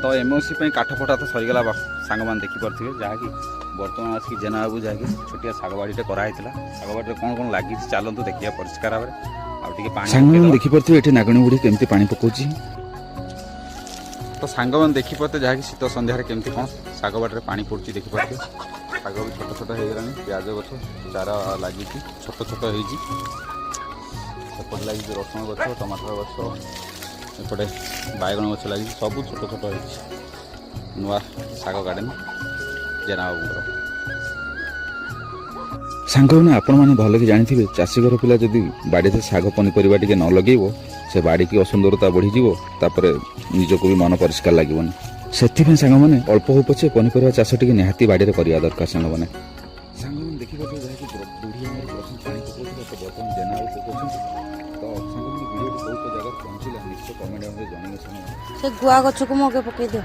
ତ ଏମ୍ଓସି ପାଇଁ କାଠ ଫଟା ତ ସରିଗଲା ସାଙ୍ଗମାନେ ଦେଖିପାରୁଥିବେ, ଯାହାକି ବର୍ତ୍ତମାନ ଆସିକି ଜେନା ବାବୁ ଯାହାକି ଛୋଟିଆ ଶାଗ ବାଡ଼ିଟେ କରାହେଇଥିଲା। ଶାଗ ବାଡ଼ିରେ କ'ଣ କ'ଣ ଲାଗିଛି, ଚାଲନ୍ତୁ ଦେଖିବା ପରିଷ୍କାର ଭାବରେ। ଆଉ ଟିକେ ପାଣି ସାଙ୍ଗମାନେ, ପକେଇଦବା। ଦେଖିପାରୁଥିବେ ଏଠି ନାଗଣୀ ବୁଢ଼ୀ କେମିତି ପାଣି ପକଉଛି। ତ ସାଙ୍ଗମାନେ, ଦେଖିପାରୁଥିବେ ଯାହାକି ଶୀତ ସନ୍ଧ୍ୟାରେ କେମିତି କ'ଣ ଶାଗ ବାଡ଼ିରେ ପାଣି ପଡ଼ୁଛି। ଦେଖିପାରୁଥିବେ, ଶାଗ ବି ଛୋଟ ଛୋଟ ହେଇଗଲାଣି। ପିଆଜ ଗଛ ଚାରା ଲାଗିଛି, ଛୋଟ ଛୋଟ ହେଇଛି। ସେପଟେ ଲାଗିଛି ରସୁଣ ଗଛ, ଟମାଟର ଗଛ, ଏପଟେ ବାଇଗଣ ଗଛ ଲାଗିଛି। ସବୁ ଛୋଟ ଛୋଟ ହେଇଛି। ନୂଆ ଶାଗ ଗାର୍ଡେନ ଜେନା ବାବୁଙ୍କର। ସାଙ୍ଗମାନେ, ଆପଣମାନେ ଭଲକି ଜାଣିଥିବେ, ଚାଷୀ ଘର ପିଲା ଯଦି ବାଡ଼ିରେ ଶାଗ ପନିପରିବା ଟିକେ ନ ଲଗେଇବ, ସେ ବାଡ଼ିକି ଅସୁନ୍ଦରତା ବଢ଼ିଯିବ। ତାପରେ ନିଜକୁ ବି ମନ ପରିଷ୍କାର ଲାଗିବନି। ସେଥିପାଇଁ ସାଙ୍ଗମାନେ, ଅଳ୍ପ ହଉ ପଛେ ପନିପରିବା ଚାଷ ଟିକେ ନିହାତି ବାଡ଼ିରେ କରିବା ଦରକାର। ସାଙ୍ଗମାନେ, ଦେଖିପାରୁଥିବେ ଯାହାକି ବୁଢ଼ୀ ଆମର ପ୍ରଥମେ ପାଣି ପକାଉଥିଲେ, ତ ବର୍ତ୍ତମାନ ଜେନା ବାବୁ ପକାଉଛନ୍ତି। ତ ସାଙ୍ଗମାନେ, ଭିଡ଼ିଓଟି କେଉଁ କେଉଁ ଜାଗାରେ ପହଞ୍ଚିଲା, ନିଶ୍ଚୟ କମେଣ୍ଟ ମାଧ୍ୟମରେ ଜଣାଇବେ ସାଙ୍ଗମାନେ। ସେ ଗୁଆ ଗଛକୁ ମଗେ ପକେଇ ଦିଅ।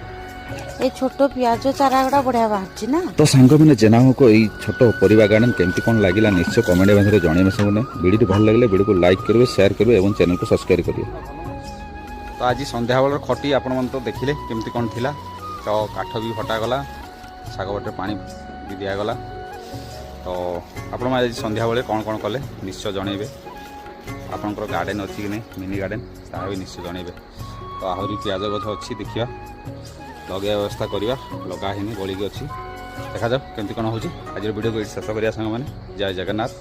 ଏଇ ଛୋଟ ପିଆଜ ଚାରା ଗୁଡା ବଢିଆ ବାହାରିଛି ନା? ତ ସାଙ୍ଗମାନେ, ଜେନାବାବୁଙ୍କ ଏଇ ଛୋଟ ପରିବା ଗାର୍ଡେନ କେମିତି କ'ଣ ଲାଗିଲା, ନିଶ୍ଚୟ କମେଣ୍ଟ ମାଧ୍ୟମରେ ଜଣାଇବେ। ସାଙ୍ଗମାନେ, ଭିଡ଼ିଓଟି ଭଲ ଲାଗିଲେ ଭିଡ଼ିଓକୁ ଲାଇକ୍ କରିବେ, ସେୟାର କରିବେ ଏବଂ ଚ୍ୟାନେଲକୁ ସବସ୍କ୍ରାଇବ୍ କରିବେ। ତ ଆଜି ସନ୍ଧ୍ୟାବେଳର ଖଟି ଆପଣମାନେ ତ ଦେଖିଲେ କେମିତି କ'ଣ ଥିଲା। ତ କାଠ ବି ହଟାଗଲା, ଶାଗ ବାଟିରେ ପାଣି ବି ଦିଆଗଲା। ତ ଆପଣମାନେ ଆଜି ସନ୍ଧ୍ୟାବେଳେ କ'ଣ କ'ଣ କଲେ, ନିଶ୍ଚୟ ଜଣାଇବେ। ଆପଣଙ୍କର ଗାର୍ଡ଼େନ୍ ଅଛି କି ନାହିଁ, ମିନି ଗାର୍ଡ଼େନ୍, ତାହା ବି ନିଶ୍ଚୟ ଜଣାଇବେ। ତ ଆହୁରି ପିଆଜ ଗଛ ଅଛି, ଦେଖିବା, ଲଗାଇବା ବ୍ୟବସ୍ଥା କରିବା। ଲଗା ହେଇନି, ବଳିକି ଅଛି। ଦେଖାଯାଉ କେମିତି କ'ଣ ହେଉଛି। ଆଜିର ଭିଡ଼ିଓକୁ ଏଇଠି ଶେଷ କରିବା ସାଙ୍ଗମାନେ। ଜୟ ଜଗନ୍ନାଥ।